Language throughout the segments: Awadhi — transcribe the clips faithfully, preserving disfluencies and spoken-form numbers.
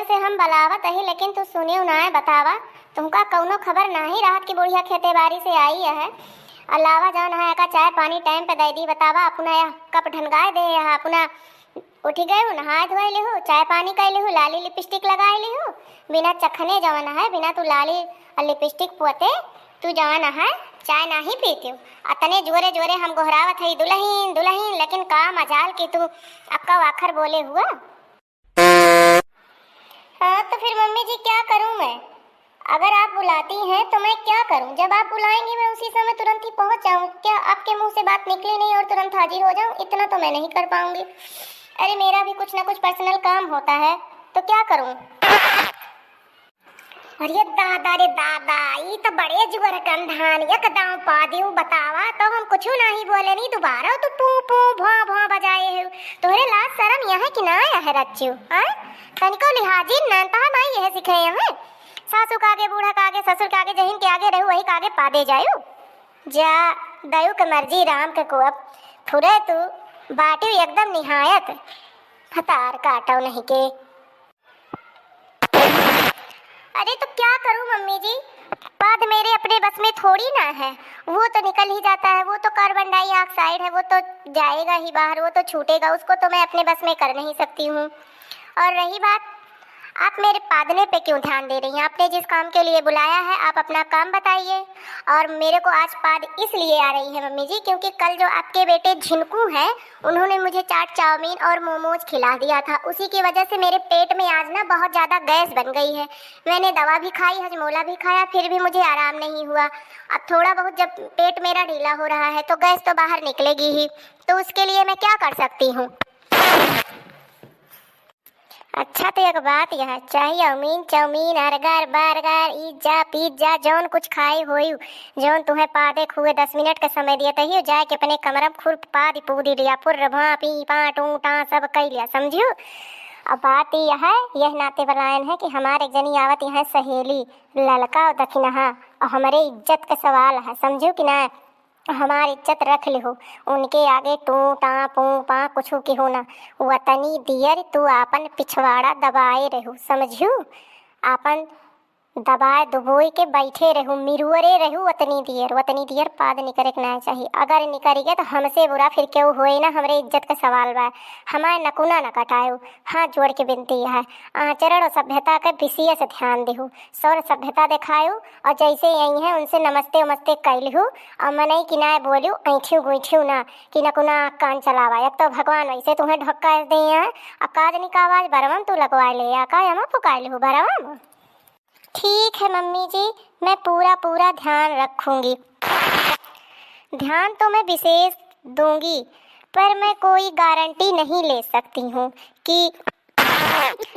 से हम बलावत ही, लेकिन तू सुनेउ नाय। बतावा, तुमका कउनो खबर नाहीं रहत कि बुढ़िया खेते बारी से आई है? अलावा जउन है, एका चाय पानी टाइम पे दइ दी। बतावा, अपना यह कप ढनगाए दे, यह अपना उठि गयू, नहाए धोए लिहू, चाय पानी कइ लिहू, लाली लिपस्टिक लगाए लिहू, बिना चखने जउन है, बिना तू लाली अउर लिपस्टिक पुअते तू जउन है, चाय नाहीं पीतेउ। अतने जोरे जोरे हम गोहरावत हई, "दुलहिन, दुलहिन," लेकिन का मजाल कि तू अक्का आखर बोले हुआ। हाँ, तो फिर मम्मी जी, क्या करूँ मैं? अगर आप बुलाती हैं तो मैं क्या करूँ? जब आप बुलाएंगी, मैं उसी समय तुरंत ही पहुँच जाऊँ। क्या आपके मुँह से बात निकली नहीं और तुरंत हाजिर हो जाऊँ? इतना तो मैं नहीं कर पाऊँगी। अरे, मेरा भी कुछ ना कुछ पर्सनल काम होता है, तो क्या करूँ? अरे दादा रे दादा, ई तो बड़े जुअर कंधान, एक दाँव पा दिउ। बतावा, तो हम कुछु नाहीं बोले नी, दुबारा तू पू पू भौं भौं बजाए हो। तोहरे लाज सरम यह है कि ना यह है रच्चू, हाँ? तनिको लिहाजी नानता है माई यह सिखाए हैं। सासू के आगे, बूढ़ा के आगे, ससुर के आगे, जहिन के आगे रहू, वही के आगे पादे जायू। जा, दयू के मर्जी, राम के कोप फुरे तू, बाटू एकदम निहायत। भतार काटो नहीं के। अरे तो क्या करूं मम्मी जी, पाद मेरे अपने बस में थोड़ी ना है। वो तो निकल ही जाता है, वो तो कार्बन डाइऑक्साइड है, वो तो जाएगा ही बाहर, वो तो छूटेगा, उसको तो मैं अपने बस में कर नहीं सकती हूँ। और रही बात, आप मेरे पादने पे क्यों ध्यान दे रही हैं? आपने जिस काम के लिए बुलाया है, आप अपना काम बताइए। और मेरे को आज पाद इसलिए आ रही है मम्मी जी, क्योंकि कल जो आपके बेटे झिनकू हैं, उन्होंने मुझे चाट, चाउमीन और मोमोज खिला दिया था। उसी की वजह से मेरे पेट में आज ना बहुत ज़्यादा गैस बन गई है। मैंने दवा भी खाई, हजमोला भी खाया, फिर भी मुझे आराम नहीं हुआ। अब थोड़ा बहुत जब पेट मेरा ढीला हो रहा है तो गैस तो बाहर निकलेगी ही, तो उसके लिए मैं क्या कर सकती हूँ? अच्छा, तो एक बात यह, चाहे अमीन, चाउमीन, अर्गर, बर्गर, इज्जा, पिज्जा, जौन कुछ खाए होयू, जौन तुम्हें पादे खुए दस मिनट का समय दिए तहियो, जाए के अपने कमरा में खुर पादी पूदी लिया, पुर्र भा, पी पा, टू टा, सब कई लिया, समझियो? अब बात यह है, यह नाते बलायन है कि हमारे एक जनी आवत यहाँ सहेली, ललका और दखिनहा, और हमारे इज्जत का सवाल है, समझियो कि ना? हमार इज्जत रख लिहू, उनके आगे टू टा पू पा कुछ किहू ना। वतनी दियर तू आपन पिछवाड़ा दबाए रहू, समझू? आपन दबाए दुबोई के बैठे रहू, मिरुअरे रहू। वतनी दियर, वतनी दियर पाद निकरे के ना चाही। अगर निकरि गए तो हमसे बुरा फिर केहू होए ना, हमरे इज्जत का सवाल बा। हमार नकुना न कटायो, हाथ जोड़ के बिनती है, आचरण और सभ्यता के विशेष ध्यान देहू, सौर सभ्यता देखायो। और जैसे आई हैं उनसे नमस्ते उमस्ते कैलिहू, और मनई की नाय बोलियो, ऐठियो गोइठियो ना कि नकुना कान चलावा। एक तो भगवान वैसे तुम्हें ढक्का दे हैं, आ काज निकावाज बरवम तू लगवा ले, आ का यमा फुकाई लिहू बरवम? ठीक है मम्मी जी, मैं पूरा पूरा ध्यान रखूंगी। ध्यान तो मैं विशेष दूंगी, पर मैं कोई गारंटी नहीं ले सकती हूँ कि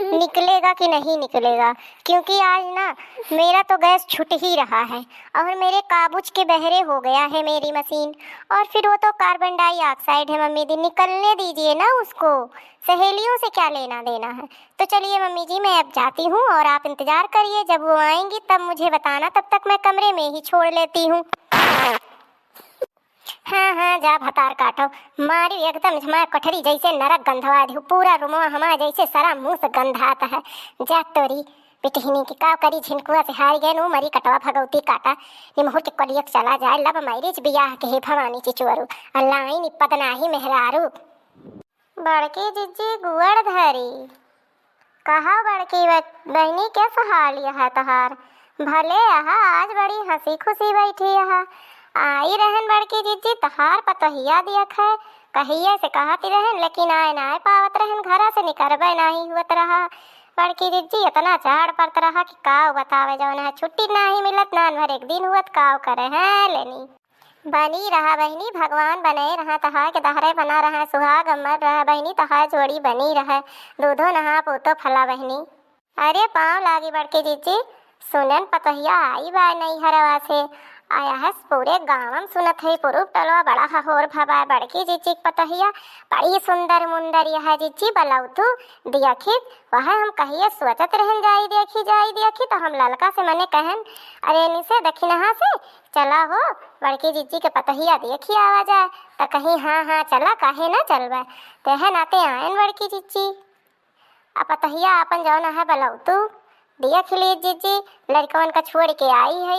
निकलेगा कि नहीं निकलेगा, क्योंकि आज ना मेरा तो गैस छूट ही रहा है और मेरे काबुच के बहरे हो गया है मेरी मशीन। और फिर वो तो कार्बन डाइऑक्साइड है मम्मी जी, निकलने दीजिए ना उसको, सहेलियों से क्या लेना देना है। तो चलिए मम्मी जी, मैं अब जाती हूँ और आप इंतजार करिए, जब वो आएंगी तब मुझे बताना, तब तक मैं कमरे में ही छोड़ लेती हूँ। हाँ हाँ, जा भतार काटो, मारी एकदम हमार कोठरी जैसे नरक गंधवा दिहू, पूरा रूमवा हमार जैसे सरा मुँह से गंधात है। जा तोरी पिटहिनी की का करी, झिनकुआ से हार गए नु, मरी कटवा भगवती काटा, निमहुर के कोलियक चला जाए, लब मैरिज बियाह के हे भवानी चिचुअरू, अल्लाइन पदनाही मेहरारू। बड़की जिज्जी गुअड़ धरी। कहा बड़की ब-, बहिनी, कैसा हाल यह तहार? भले यह आज बड़ी हँसी खुशी बैठी यह। आई रहन बड़की जिज्जी, तहार पतोहिया दियक है, कहिए से कहती रहन, लेकिन आए ना आए पावत रहन, घरा से निकरबे नाही हुअत रहा। बड़की जिज्जी इतना चढ़ परत रहा कि काव बतावे, जौन है छुट्टी नाही मिलत, नान भर एक दिन हुअत, काव करे हैं लेनी। बनी रहा बहिनी, भगवान बने रहा, तहार के दहरे बना रहा, सुहाग अमर रहा बहिनी, तहार जोड़ी बनी रहा, दूधो नहा पूतो फला बहिनी। अरे पाँव लागी बड़की जिज्जी, सुनन पतोहिया आई बा नैहरवा से, आया है पूरे गाँव में सुनत है, पुरुब टोलवा बड़ा हहोर भवा है, बड़की जिज्जी के पतोहिया बड़ी सुंदर मुंदर यह जिज्जी बलौतू दियखित, वह हम कहिए सोचत रहन जाई देखी, जाई देखी, तो हम ललका से मने कहन, अरे निसे दखिनहा से चला हो, बड़की जिज्जी के पतोहिया देखी आवा जाए। त कही, "हाँ, हाँ, चला, काहे ना चलबे?" तेहे नाते आयन बड़की जिज्जी। अब पतहिया आपन जौन है बलौतू, देख ली जिज्जी, लड़कवन का छोड़ के आई है।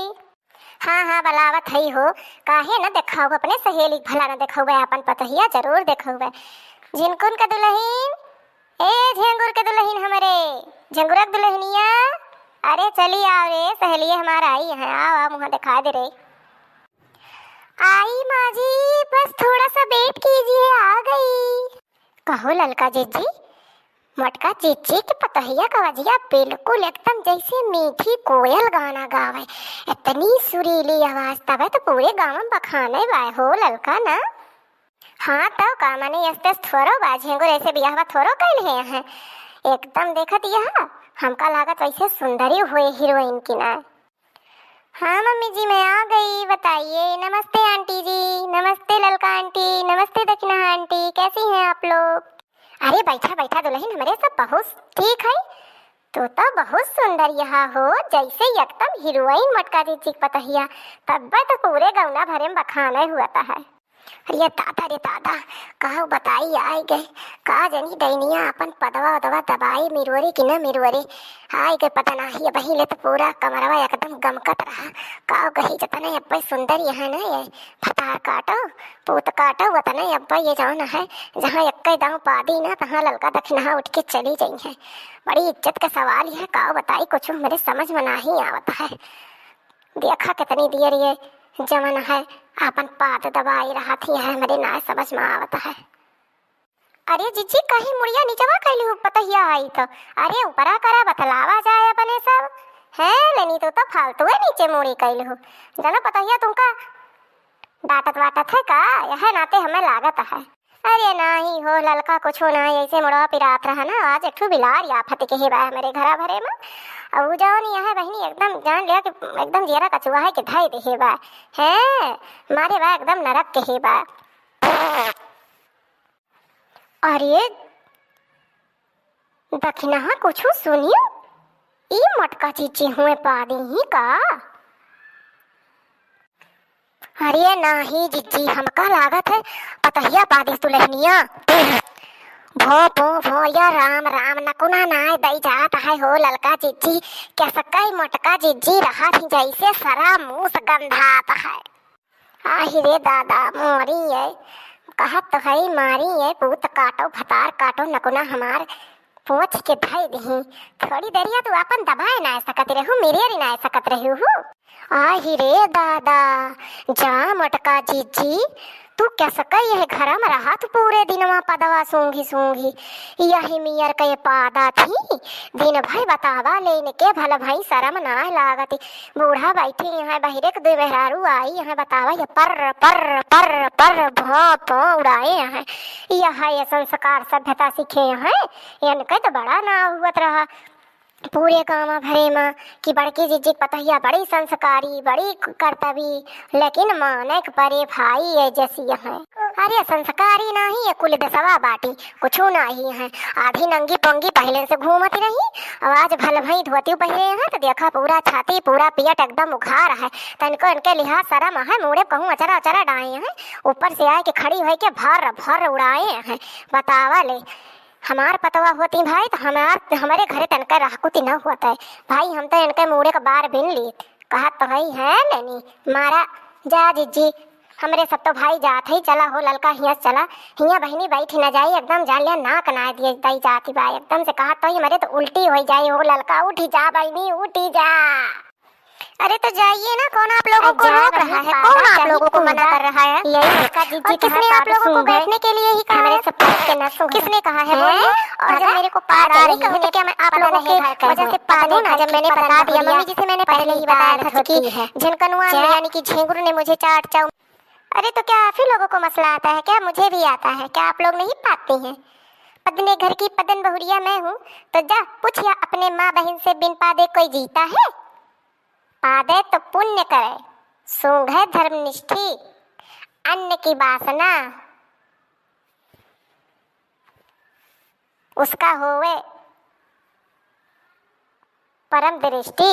हाँ, हाँ, बलावत हई हो, काहे न देखाऊ, अपने सहेली के भला न देखौबे, आपन पतहिया जरूर देखौबे। झिनकुन के दुलहिन, ए झेंगुर के दुलहिन हमरे, झेंगुरा के दुलहिनिया, अरे चली आओ रे, सहेलिया हमार आई है, आओ, आओ, मुँह दिखा दे रे। आई माँ जी, बस थोड़ा सा wait कीजिए, आ गई। कहो ललका जिज्जी, मोटका जिज्जी के पतहिया का आवाजिया बिल्कुल एकदम जैसे मीठी कोयल गाना गावे, इतनी सुरीली आवाज, तबे तो पूरे गाँव में बखाने बाय हो ललका ना। हाँ तो का माने, यस तस थोड़ो बा, झेंगुर ऐसे बियाहवा थोड़ो कैल है हैं। एकदम देखत यह, हमका लागत वैसे सुंदरी हुए हीरोइन की ना। हाँ मम्मी जी, मैं आ गई, बताइए। नमस्ते आंटी जी, नमस्ते ललका आंटी, नमस्ते दखिनहा आंटी, कैसी हैं आप लोग? अरे बैठा बैठा दुलहिन हमरे, सब बहुत ठीक है। तू तो बहुत सुंदर यहाँ हो, जैसे एकदम हीरोइन मोटका जिज्जी के पतहिया। तब्बे तो पूरे गौना भरे में बखाने हुआ था है। अरे दादा रे दादा, का बताई, आइ गए, का जनी डैनिया आपन पदवा उदवा दबाई मिरवरे कि न मिरवरे, आइ गए पता नाही। अबहीं ले तो पूरा कमरवा एकदम गमकत रहा। का कही, जतने अब्बे सुंदर यहाँ न ये भतार काटो, पूत काटो, वतने अब्बे ये जौन है, जहाँ एक्के दाँव पादी न, तहाँ ललका दखिनहा उठ के चली जइहैं। बड़ी इज्जत का सवाल यह, का बताई, कुछ हमरे समझ में नाही आवत है। देखा कितनी देर ये जवन है आपन पाद दबाई रहत ही है, हमरे नाय समझ में आवत है। अरे जिज्जी, कहीं मुड़िया निचवा कैली हो पतहिया आई तो, अरे ऊपरा करा, बतलावा जाए अपने सब। हैं लेनी, तू तो फालतू है नीचे मुड़ी कैली हो। जाना पतहिया तुमका डांटत वाटत है का? यह नाते हमें लागत है। अरे नाही हो ललका, कुछो नाही, ऐसे मुड़वा पिरात रहा ना, आज एक ठो बिलार आफत के हे बा हमरे घरा भरे में। अब उ जौन यह बहिनी एकदम जान लिया कि एकदम जियरा कचुआ है कि धई दे हे बा। हैं, मारे बा एकदम नरक के हे बा। अरे दखिनहा कुछू सुनियो, ई मोटका जिज्जी हुए पादी ही का? अरे नाही जिज्जी, हमका लागत है पतहिया पादी दुलहिनिया। भो भो भो, या राम राम, नकुना नाय दई जात है हो ललका जिज्जी, कैसकई मोटका जिज्जी रहत ही जैसे सरा मूस गंधात है। आहि रे दादा, मोरी है, कहत तो है, मारी है, पूत काटो, भतार काटो, नकुना हमार पोंछ के धई दिही। थोड़ी देरिया तू आपन दबाए ना सकत रहू, मेरे री ना सकत रहू हु। आहि रे दादा, जा मोटका जिज्जी, तू कैसकई यह घरा में रहत पूरे दिनवा पदवा सूंघी सूंघी, यही मियर के पादा थी, दिन भर बतावा लेन के भल भई शरम ना लागत। बूढ़ा बैठी यहाँ, बहिरे के दुई मेहरारू आई यहाँ, बतावा ये पर्र, पर्र, पर्र, पर्र, भौं, भौं उड़ाए यहाँ। यह ये संस्कार सभ्यता सीखे यहाँ, इनके तो बड़ा नाव हुअत रहा पूरे गाँव भरे में कि बड़की जिज्जी के पतहिया बड़ी संस्कारी, बड़ी करतबी, लेकिन माने के परे भाई ये जैसी यहाँ। अरे संस्कारी नाही, ये कुल दसवा बाटी, कुछू नाही है। आधी नंगी पोंगी पहिले से घूमत रही, अब आज भल भई धोती पहिरे हैं, तो देखा पूरा छाती, पूरा पेट एकदम उघार है। तनिको इनके लिहाज शरम है, मूड़े कहूँ अचरा अचरा डाए हैं, ऊपर से आए के खड़ी होई के भर भर उड़ाए हैं। बतावा ले, हमार पतवा होती भाई, तो हमार, हमरे घरे तनिका रहकुती न होत है भाई, हम तो इनके मूड़े के बार बिन लीत। कहत तो हई है लेनी, मारा जा जिज्जी, हमरे सब तो भाई जात है, चला हो ललका हियाँ से चला, हियाँ बहिनी बैठी न जाई, एकदम जान लिया नाक नाय दिए दई जाती बा, एकदम से कहत तो हई हमरे तो उल्टी होई जाई हो ललका, उठी जा बहिनी, उठी जा। अरे तो जाइए ना, कौन आप लोगों को रोक रहा है, कौन आप लोगों को मना कर रहा है? यही इसका जिज्जी, और किसने आप लोगों को बैठने के लिए ही कहा है? किसने कहा है बोलिए? और जब मेरे को पाद आ रही है तो क्या मैं आप लोगों के वजह से पादू ना, जब मैंने बता दिया, मम्मी जी से मैंने पहले ही बताया था कि झिनकनुआ यानी कि झेंगुर ने मुझे चाट चाऊ। अरे तो क्या आप ही लोगों को मसला आता है क्या? मुझे भी आता है। क्या आप लोग नहीं पादती हैं? पदने घर की पदन बहुरिया मैं हूँ, तो जा पूछ या अपने माँ बहन से, बिन पादे कोई जीता है? पादे तो पुण्य करे, सूंघे धर्मनिष्ठी, अन्न की वासना उसका होवे परम दृष्टि।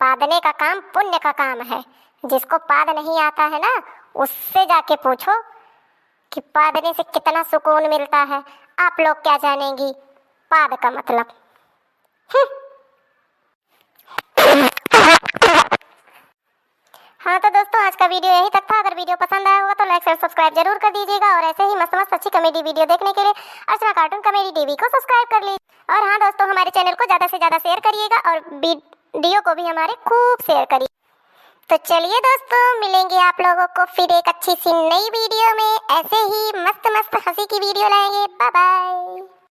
पादने का काम पुण्य का काम है। जिसको पाद नहीं आता है ना, उससे जाके पूछो कि पादने से कितना सुकून मिलता है। आप लोग क्या जानेंगी? पाद का मतलब। हम्म। हाँ तो दोस्तों, आज का video यहीं तक था। अगर video पसंद आया होगा तो like, share, subscribe जरूर कर दीजिएगा और ऐसे ही मस्त मस्त अच्छी comedy video देखने के लिए अर्चना Cartoon Comedy TV को subscribe कर लीजिए। और हाँ दोस्तों, हमारे channel को ज़्यादा से ज़्यादा share करिएगा और video को भी हमारे खूब share करिए। तो चलिए दोस्तों, मिलेंगे आप लोगों को फिर एक अच्छी सी नई video में। ऐसे ही मस्त मस्त हंसी की video लाएंगे। Bye bye।